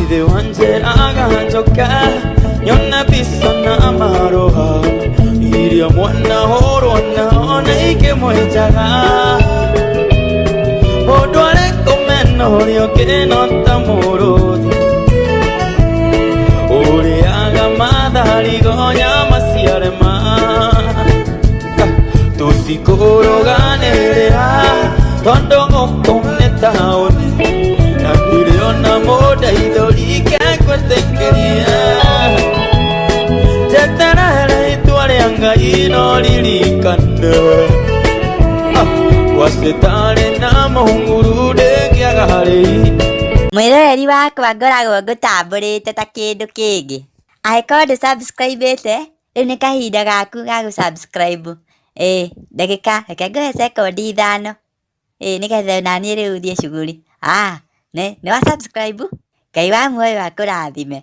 Ithe wanjĩraga njoka nyona mbica na marũa iria mwana hũrwo nao na ikĩmwenjaga mũndũ arĩ kũmena ũrĩa ũngĩ no ta mũrũthi ũrĩaga matharigo nyama ciarema tũtikũrũganĩrĩra tondũ gũkũ nĩ taũni na ndirĩ ona mũndeithũri ngegwĩtĩkĩria njeterere itua rĩa Ngai no ririkane gwacitarĩ na mũng'uru ndĩngĩaga harĩ. Mwĩroreri wakwa ngoragwo ngũtambũrĩte ta kĩndũ kĩngĩ. Angĩkorwo ndũ subscribe ĩte, rĩu nĩ kahinda gaku ga gũ subscribe. Ĩĩ ndagĩka, reke ngũhe sekondi ithano, ĩĩ nĩgetha onaniĩ rĩu thiĩ cuguri. Nĩ wa subscribe? Ngai wa muoyo akũrathime.